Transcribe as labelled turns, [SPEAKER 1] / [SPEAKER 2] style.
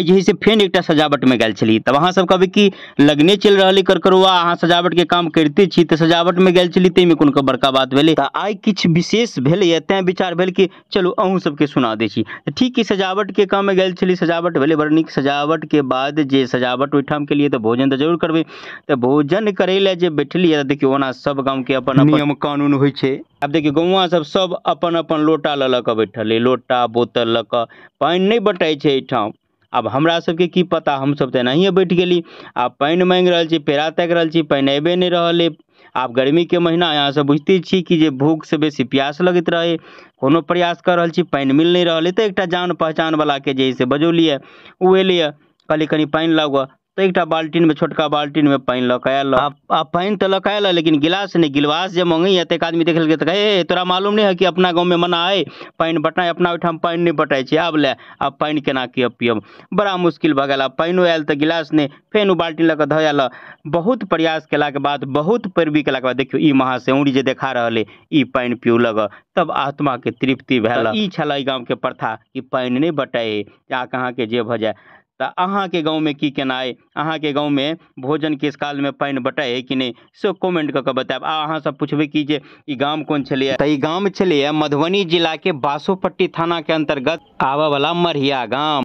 [SPEAKER 1] जे है से फेन एकटा सजावट में गेल छली। तब अहाँ सब कहबै कि लगने चलि रहल है करकरुआ, अहाँ सजावट के काम करिते छी तऽ सजावट में गेल छली, ताहिमे कोनो बड़का बात भेलै। तऽ आइ किछु विशेष भेलैए तैं विचार भेल कि चलू अहूँ सबके सुना दै छी। ठीक कि सजावट के काम में गेल छली, सजावट भेलै बड़ नीक। सजावट के बाद जे सजावट ओहिठाम केलियै तऽ भोजन तऽ जरूर करबै। तऽ भोजन करै लए जे बैठलियै तऽ देखियौ ओना सब गाँव के अपन नियम कानून होइ छै। आब देखियौ गौआँ सब सब अपन अपन लोटा लऽ लऽ कऽ बैठल अइ, लोटा बोतल लऽ कऽ। पानि नहि बँटाइ छै एहिठाम। आब हमरा सबके की पता, हमसब तऽ एनाहिए बैठ गेली। आब पानि माँगि रहल छी, पेड़ा ताकि रहल छी, पानि आबिए नहि रहल अइ। आब गर्मीके महीना अहाँ सब बुझिते छी कि जे भूखसँ बेसी प्यास लगैत रहै। कोनो प्रयास कऽ रहल छी, पानि मिल नहि रहल अइ। तऽ एकटा जान पहचानवलाके जे है से बजौलियै, ओ एलैए, कहलियै कनि पानि लाउ गऽ। तऽ एकटा बाल्टीनमे, छोटका बाल्टीनमे पानि लऽ कऽ आयल। आ पानि तऽ लऽ कऽ आयल लेकिन गिलास नहि। गिलास जे मँगैए तऽ एक आदमी देख लेलकै तऽ कहै हे तोरा मालूम नहि है कि अपना गाँवमे मना अइ पानि बँटाइ, अपना ओहिठाम पानि नहि बँटाइ छै। आब ले, आब पानि केना के पियब, बड़ा मुश्किल भऽ गेल। आब पानिओ आयल तऽ गिलास नहि, फेन ओ बाल्टीन लऽ कऽ धऽ आयल। बहुत प्रयास केलाके बाद, बहुत पैरवी केलाके बाद देखियौ ई महाशय उंगरी जे देखा रहल अइ, ई पानि पिऔलक, तब आत्माके तृप्ति भेल। ई छलै एहि गामके प्रथा कि पानि नहि बँटाइ, जाकऽ अहाँके जे भऽ जाय। तऽ अहाँके गाँवमे की केना अइ, अहाँके गाँवमे भोजनके कालमे पानि बँटाइ हइ कि नहि, से कमेंट कऽ कऽ बतायब। आ अहाँ सब पुछबै कि जे ई गाम कोन छलैए, तऽ ई गाम छलैए मधुबनी जिलाके बासोपट्टी थानाके अंतर्गत आबऽवला मढ़िया गाम।